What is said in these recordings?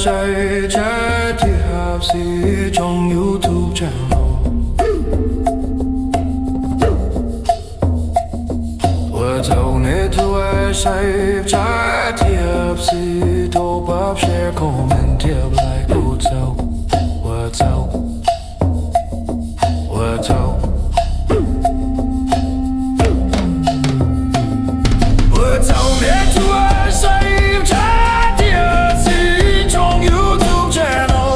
Saib tsab thiab xwb tshooj YouTube channel. Ua tsaug nej txhua saib tsab thiab xwb thov pab share, comment thiab like. Ua tsaug, ua tsaug, ua tsaug. Ua tsaug nej txhua saib tsab thiab xwb tshooj YouTube channel.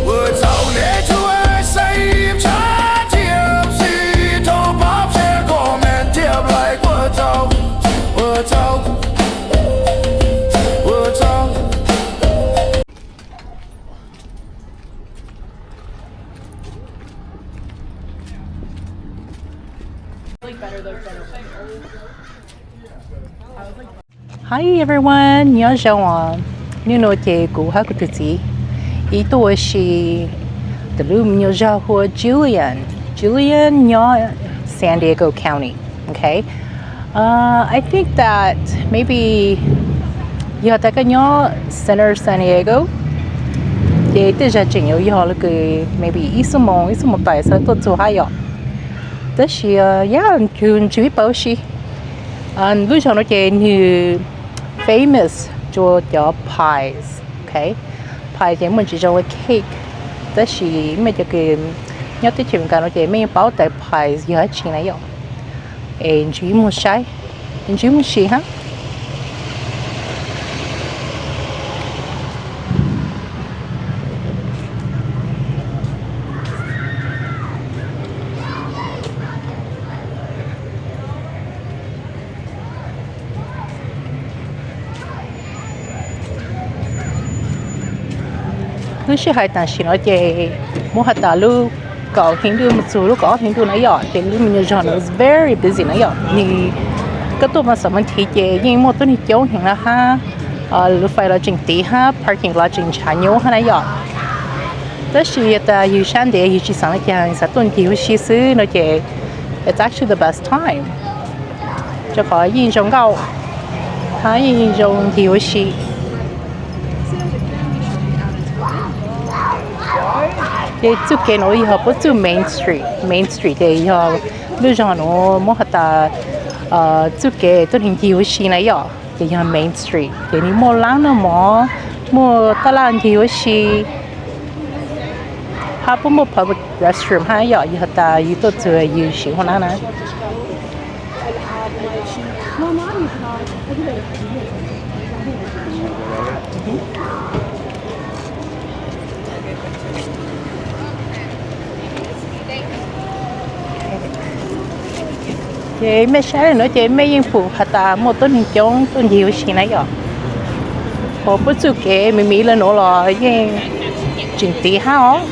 Ua tsaug nej txhua saib tsab thiab xwb thov pab share, comment thiab like. Ua tsaug, ua tsaug, ua tsaug. Hi everyone, nyob zoo os. Hnub no ces kuv hab kuv tus txiv wb tuaj ua si ntawm lub me nyuam zos hu ua Julian. Julian nyob San Diego County, okay? Uh, I think that maybe yog tas koj nyob center San Diego, ces tej zag tseem yuav yog li kws maybe ib xuab moos, ib xuab moos tawm xwb tuaj txog hab yom. Tab sis, uh, yeah, nws ntsib pab ua si. Uh, lub zos no ces nws famous rua cov pies, okay? Pies ces muaj ntsis zoo li cake, tab sis mej cov kws nyob teb chaws Amelikas no ces mej yeej paub tas pies yog dab tsi na yom. Es ntsib mus saib, ntsib mus sim hab. Lub sij hawm tam sim no ces muab has tas lub kaum hli ntuj mus txug lub kaum ob hli ntuj na yom, ces lub me nyuam zos no very busy na yom. Nws, koj tuaj mas xam mas thiv ces yeej muaj tuab neeg coob heev na hab, lub fais los tseem tiv hab parking los tseem ntshav nyuaj hab na yom. Tab sis yog tas yug sab ntev yug tsis xaav le caag, xaav tuaj ncig ua si xwb no ces it's actually the best time, rua qhov yeej zoo nkauj hab yeej zoo ncig ua si. Ces txuj kev no yog puab txuj Main Street. Main Street ces yog lub zog nuav muab has tas txuj kev tuab neeg ncig ua si na yom, ces yog Main Street. Ces nws muaj laab noj mov, muaj taj laj ncig ua si, hab puab muaj public restroom hab yom, yog has tas yug tuaj txug yug sim huv nab na. Ces mej saib le nuav ces mej yeej pum has tas muaj tuab neeg coob tuaj ncig ua si na yom. Ho puab txuj kev me me le nuav los yeej tseem tiv hab os.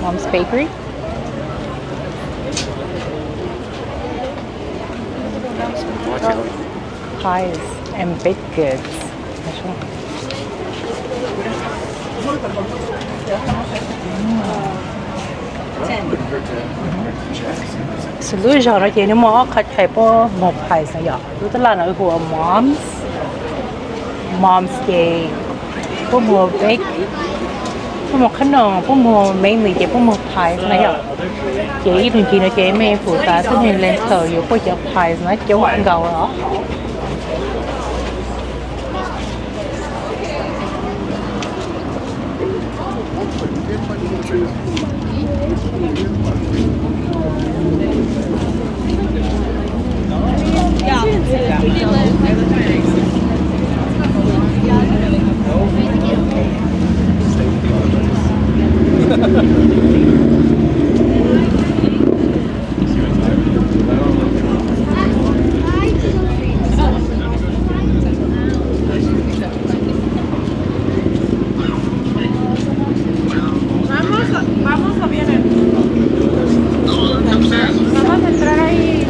Mom's Bakery. Pies and baked goods. Xws lub zog no ces nws muaj ob qhov chaw puab muag pies na yom. Lub taj laj no hu ua Mom's, Mom's ces puab muag bake, Puab muag qhab noom, puab muag mainly ces puab muag pies na yom. Ces ib tug ncig no ces mej pum tas tuab neeg lentil yuav puab cov pies na coob nkaus os. Vamos, vamos a ver. Vamos a entrar ahí.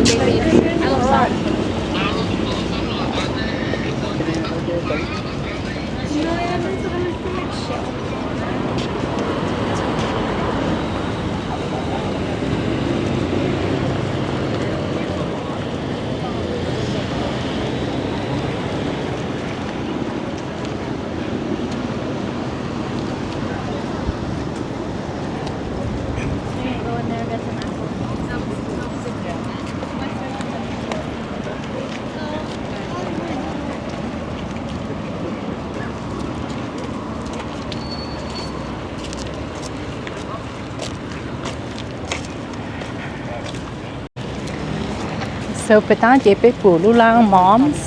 So peb taab ces peb pum lub laab Moms,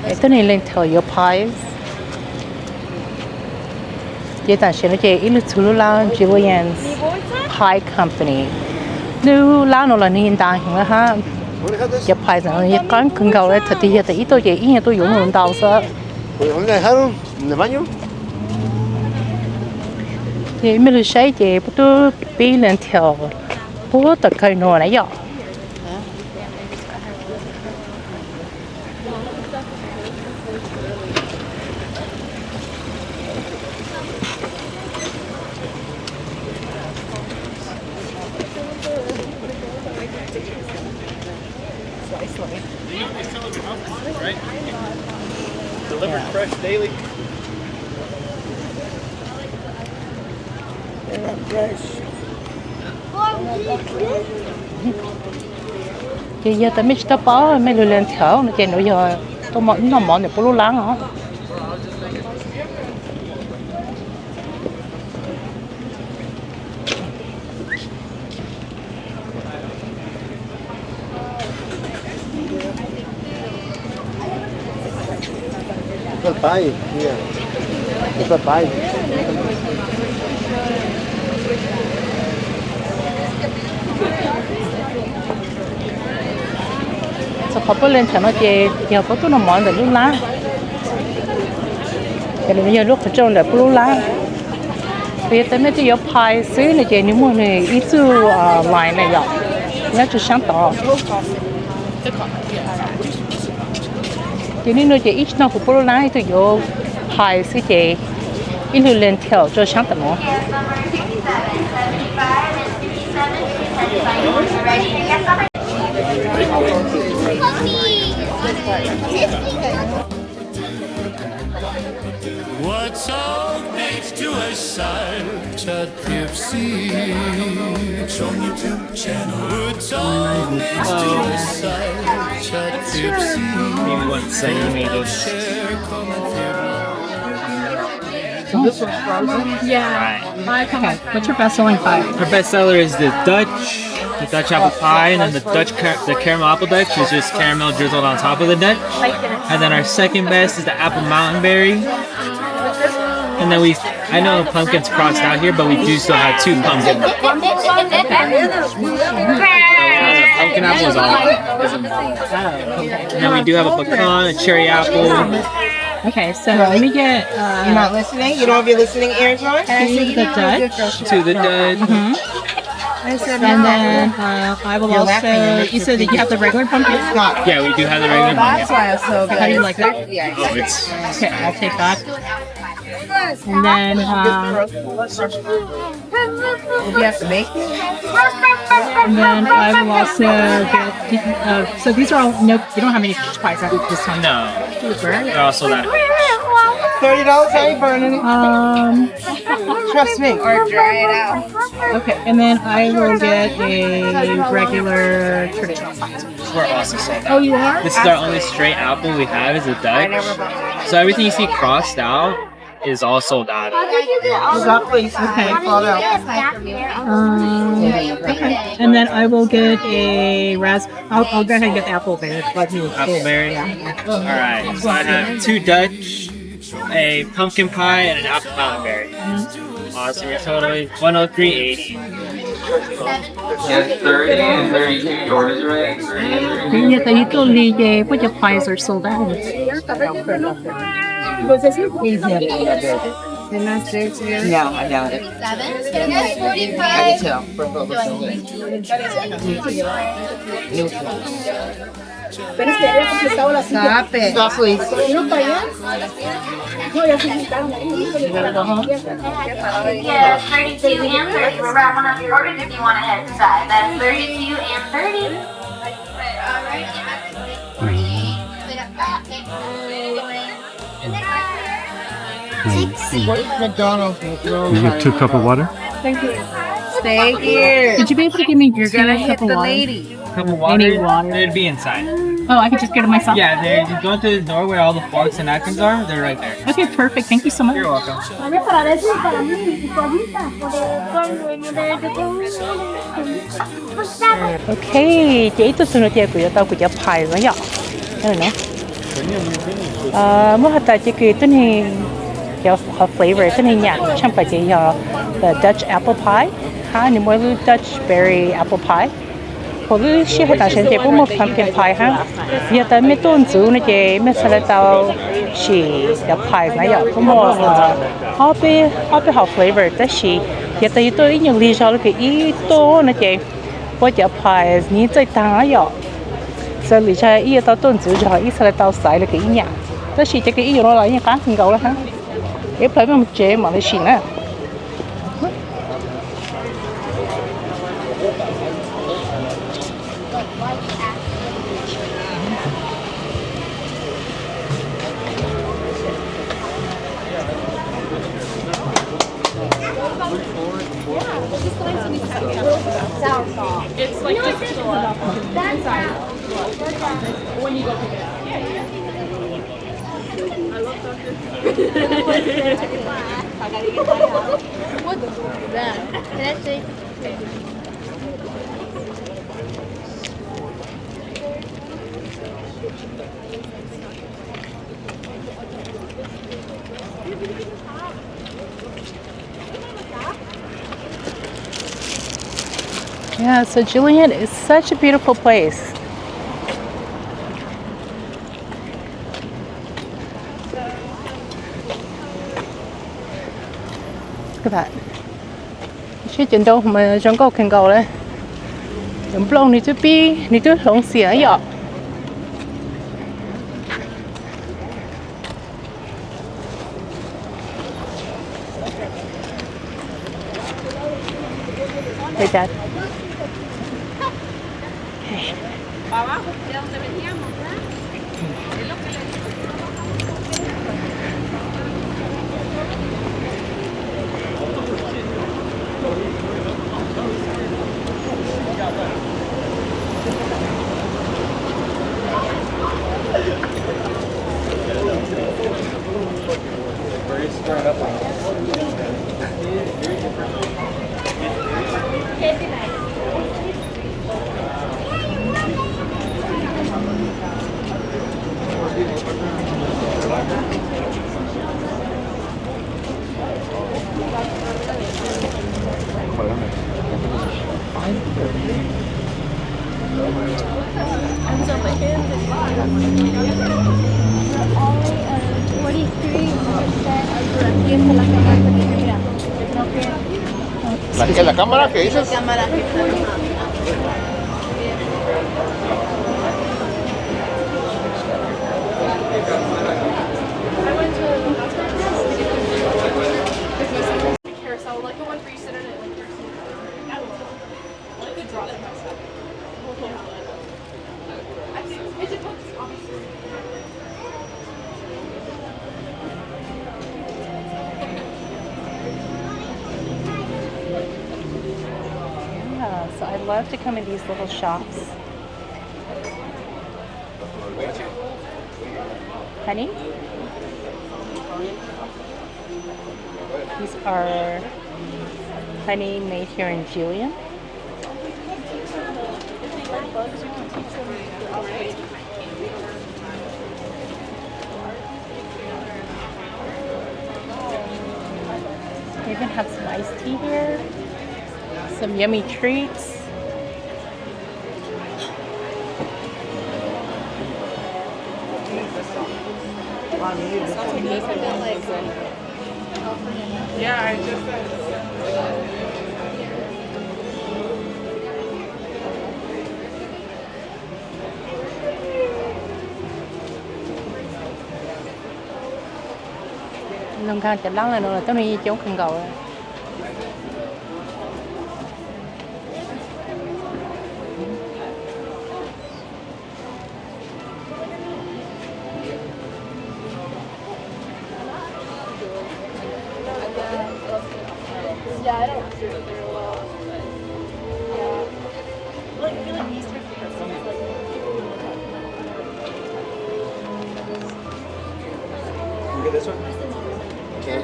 es tuab neeg lentil yuav pies. Ces tam sim no ces ib lub txug lub laab Julien's Pie Company. Lub laab no los nwg ntas heev hab, cov pies no yeej qaab kawg nkaus le, thaum twg yog tas ib tuaj ces ib nyuag tuaj yuav ntau xwb. Ces mej lug saib ces puab tub pib lentil puag tom kawg nuav na yom. Delivered fresh daily. Ces yog tas mej tsis tau paub mej lug lentil no ces nuav yog tuaj noj mov ntawm puab lub laab os. Txug qhov puab lentil no ces yog puab tuaj noj mov ntawm lub laab. Ces nuav yog lub qhov rooj ntawm puab lub laab. Yog tas mej twb yuav pies xwb no ces nwg muaj nwg ib txuj line na yom, nyob rua saab tod. Ces nwg nuav ces ib tsi noj huv puab lub laab, ib tug yuav pies xwb ces ib lub lentil rua saab tom nuav. Maybe one centimeter. So this one's frozen? Yeah. Right. Okay. What's your best selling pie? Our best seller is the Dutch, the Dutch apple pie, and then the Dutch car- the caramel apple Dutch is just caramel drizzled on top of the Dutch. And then our second best is the apple mountain berry. And then we, I know the pumpkin's crossed out here, but we do still have two pumpkins. Pumpkin apple is all. And then we do have a pecan, a cherry apple. Okay, so let me get, uh, You're not listening? You don't have your listening ears on? Two of the Dutch. Two of the Dutch. And then, uh, I will also, you said that you have the regular pumpkin? It's not. Yeah, we do have the regular pumpkin. That's why it's so good. How do you like that? Oh, it's Okay, I'll take that. And then, uh, Did you have to make it? And then I will also get, uh, so these are all, no, you don't have any pies, I think, this time. No. Super. They're all sold out. Thirty dollars, I ain't burning it. Um, trust me. Or dry it out. Okay, and then I will get a regular traditional. We're all the same. Oh, you are? This is our only straight apple we have is a Dutch. So everything you see crossed out is all sold out. Exactly. Okay. Um, okay. And then I will get a rasp. I'll, I'll go ahead and get the apple berry. Apple berry? Yeah. All right. So I have two Dutch, a pumpkin pie, and an apple berry. Awesome. Your total is one oh three eighty. Yes, thirty and thirty-two. Your order is ready. Yog tas yus tuaj lig ces peb cov pies are sold out. No, I doubt it. I can tell. Stop it. Stop, please. Yes, thirty-two and thirty. We're wrapping up your orders if you want to head inside. That's thirty-two and thirty. What McDonald's? You get two cup of water? Thank you. Stay here. Would you be able to give me your cup of water? Cup of water? Any water? It'd be inside. Oh, I could just get it myself? Yeah, they, you go to the door where all the forks and napkins are. They're right there. Okay, perfect. Thank you so much. You're welcome. Ok, ces ib tug txug no ces kuv yuav tau kuv cov pies no yom. Muab has tas ces kuv tuab neeg cov qhov flavor tuab neeg nyam tshaj plaws ces yog the Dutch apple pie, hab nws muaj lub Dutch berry apple pie. Hos lub sij hawm tam sim ces puab muaj pumpkin pie hab. Yog tas mej tuaj ntxuv no ces mej xav le tau sim cov pies na yom, puab muaj ob peb, ob peb hom flavor tab sis yog tas yus tuaj ib nyuag lig zog le kws ib tuaj no ces puab cov pies nws txawj taag yom. Xws li zag ib yuav tau tuaj ntxuv zog ib xav le tau xaiv le kws ib nyam, tab sis cov kws ib yuav no los yeej qab kawg nkaus le hab. Ib plawg mej moog tsev mam le sim na. Yeah, so Julian is such a beautiful place. Look at that. Seb cov nraug mas zoo nkauj kawg nkaus le. Cov nplooj nws twb pib, nws twb hloov xiam yom. La, la cámara que dices. Love to come in these little shops. Honey? These are honey made here in Jillian. They even have some iced tea here. Some yummy treats. Yeah, I just said. Nws nkag cov dlaab le nuav tuab neeg yeej coob kawg nkaus. You get this one? Okay.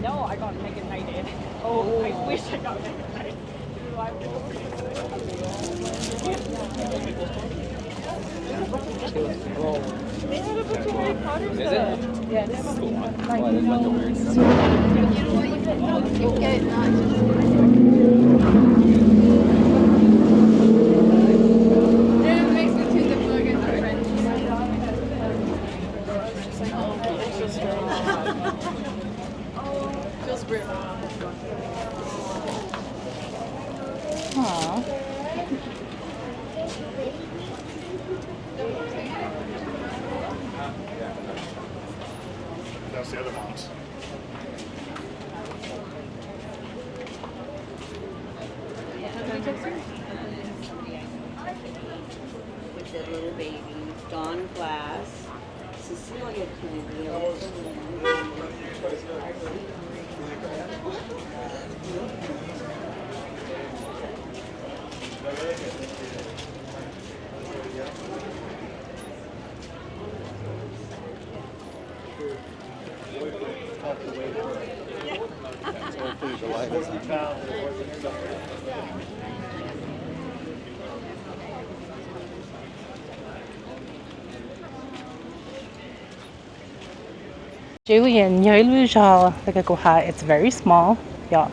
No, I got Megan Knight. Oh, I wish I got Megan Knight. Aw. That's the other mom's. With the little baby, Dawn Glass, Cecilia Kennedy. Ces yog ib lub zog le kws kuv has, it's very small yom.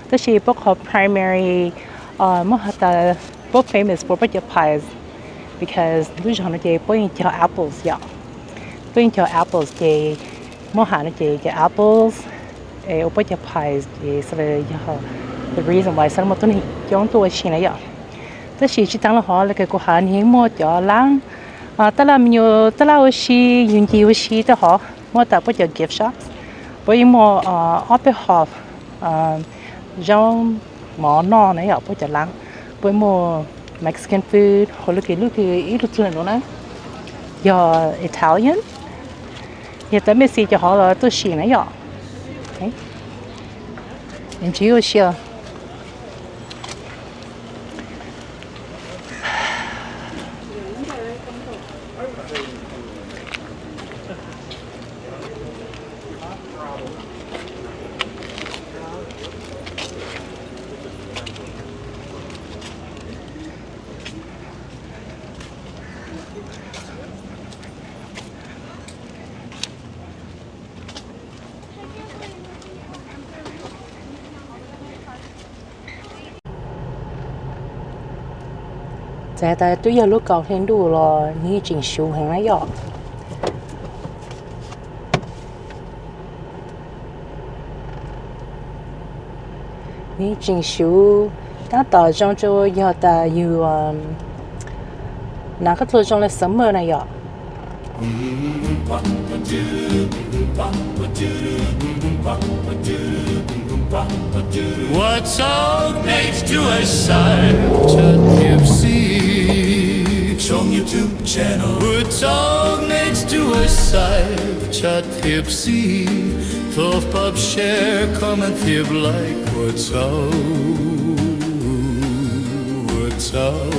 Tab sis puab qhov primary muab has tas puab famous for puab cov pies, because lub zog no ces puab yeej cog apples yom. Puab yeej cog apples ces muab has no ces cov apples es ua puab cov pies ces xws li yog the reason why xws li muaj tuab neeg coob tuaj ua si na yom. Tab sis tsis taag le hov, le kws kuv has nwg yeej muaj cov laab, taj laj me nyuam, taj laj ua si, yug ncig ua si rau hov, muab tas puab cov gift shops. Puab yeej muaj ob peb hom zaub mov noj na yom, puab cov laab. Puab muaj Mexican food, hauv lub kws, lub kws ib lub txug nuav na yog Italian. Yog tas mej xis cov hov los tuaj sim na yom. Ntsib ua si. Txawm has tas twb yog lub kaus hli ntuj los nws yeej tseem suv heev na yom. Nws yeej tseem suv, tab tom zoo rua yog tas yug, nws koj txuas zoo le summer na yom. Txog nej tuaj saib tshav thiab xis tshooj YouTube channel. Ua txog nej tuaj saib tshav thiab xis, thuam pab share, comment thiab like, ua txog, ua txog.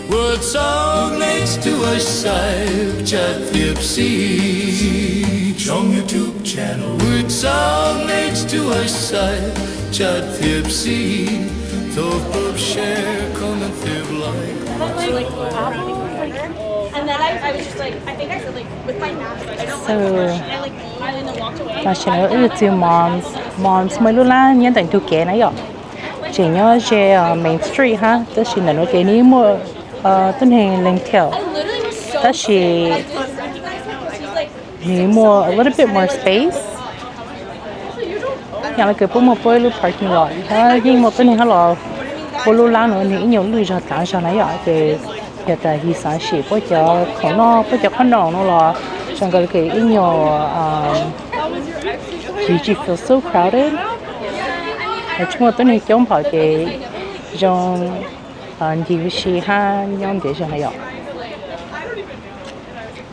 Ua txog nej tuaj saib tshav thiab xis tshooj YouTube channel. Ua txog nej tuaj saib tshav thiab xis, thuam pab share, comment thiab like. And then I, I was just like, I think I said, like, with my mask, like, I don't like, so, and I, like, I, and then walked away. Tam sim no wb yog txiv moms, moms muaj ib lub lab nyob ntawm ntug kev na yom. Tseem nyob ze Main Street hab, tab sis ntawm no ces nws muaj tuab neeg leej thiab, tab sis nws muaj a little bit more space. Yog le kws puab muaj puab ib lub parking lot hab yeej muaj tuab neeg hab los ua lub lab no nws ib nyuag lwj zog tav zog na yom. Ces yog tas yus xav sim puab cov khoom noj puab cov qhob noom no los zoo nkaus li ib nyuag, yus tsis feel so crowded. Tsis muaj tuab neeg coob npaum ces zoo ncig ua si hab nyob ntev zog na yom.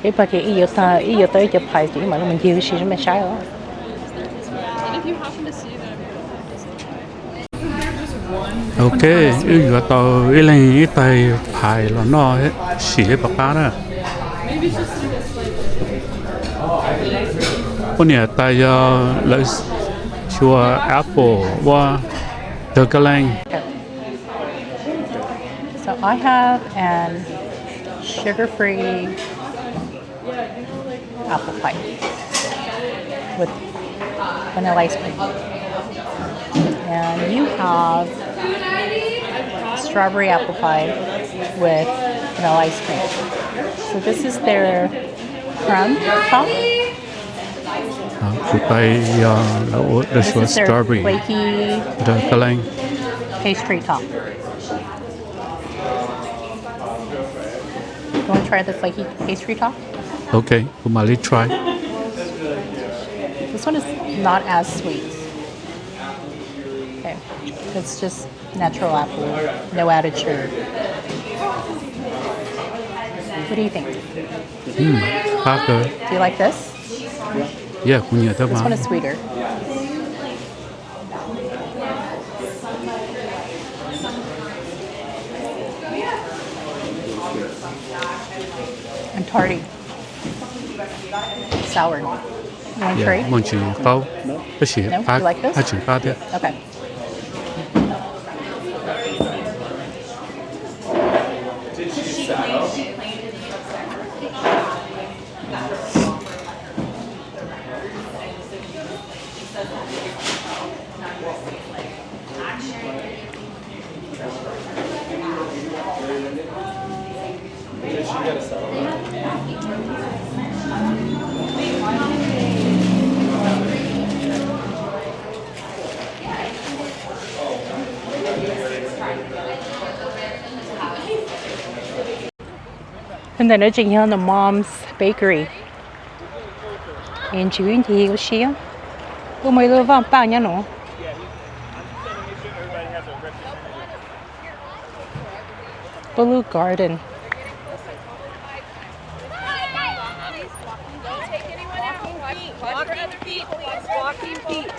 Ib pab ces ib yuav tau ib cov phais ces ib mam li mus ncig ua si mej saib os. Ok, wb yuav tau ib leeg ib tais phais los noj sim ib puas qab na. Poj niam tais yog lawv xyuas apple ua tawg kab leej. So I have an sugar-free apple pie with vanilla ice cream. And you have strawberry apple pie with vanilla ice cream. So this is their crumb top. Kuv tais yog lawv ua, lawv xyuas strawberry, flaky, kab leej, pastry top. You want to try the flaky pastry top? Ok, kuv mam li try. This one is not as sweet. Okay, it's just natural apple, no added sugar. What do you think? Qab kawg. Do you like this? Yeah, kuv nyiam thiab mas. This one is sweeter. And tarty. Sour. You want to try? Muaj ntsis qaub, tab sis haj tseem qab thiab. Okay. Ntawm no tseem yog the Mom's Bakery. Es ntsis wb ncig ua si, kuj muaj ib lub vaj paj nyob no. Ua lub garden. Don't take anyone out. Watch, watch your other feet, please. Walking feet.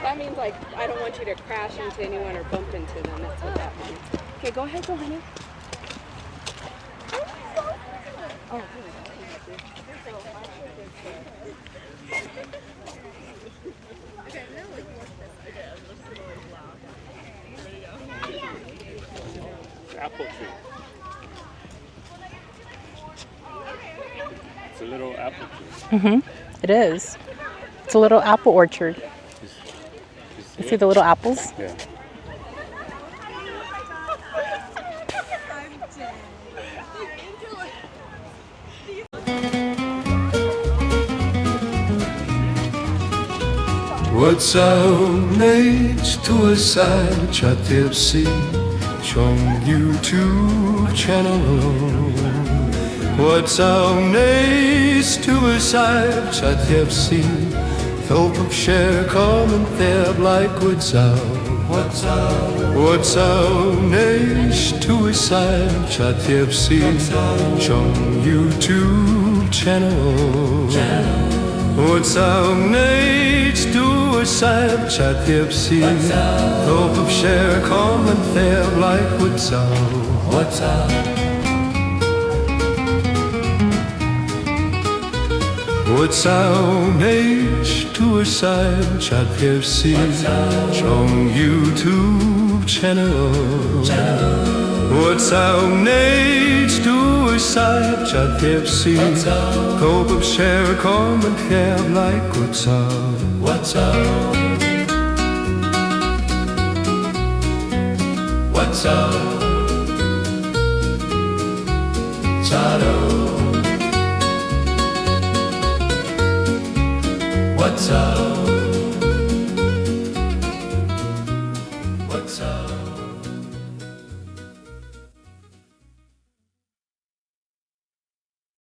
That means, like, I don't want you to crash into anyone or bump into them. That's what that means. Okay, go ahead, go, honey. Oh, Apple tree. It's a little apple tree. Mm-hmm. It is. It's a little apple orchard. You see the little apples? Yeah. Ua tsaug nej tuaj saib Tshav Thiab Xis tshooj YouTube channel. Ua tsaug nej tub saib tsa thiab si, thov pab share, comment, thiab like ua tsaug. Ua tsaug nej tub saib tsa thiab si, tshooj YouTube channel. Ua tsaug nej tub saib tsa thiab si, thov pab share, comment, thiab like ua tsaug. Ua tsaug nej tub saib tsa thiab si, tshooj YouTube channel. Ua tsaug nej tub saib tsa thiab si, thov pab share, comment, thiab like ua tsaug. Ua tsaug, ua tsaug, ua tsaug.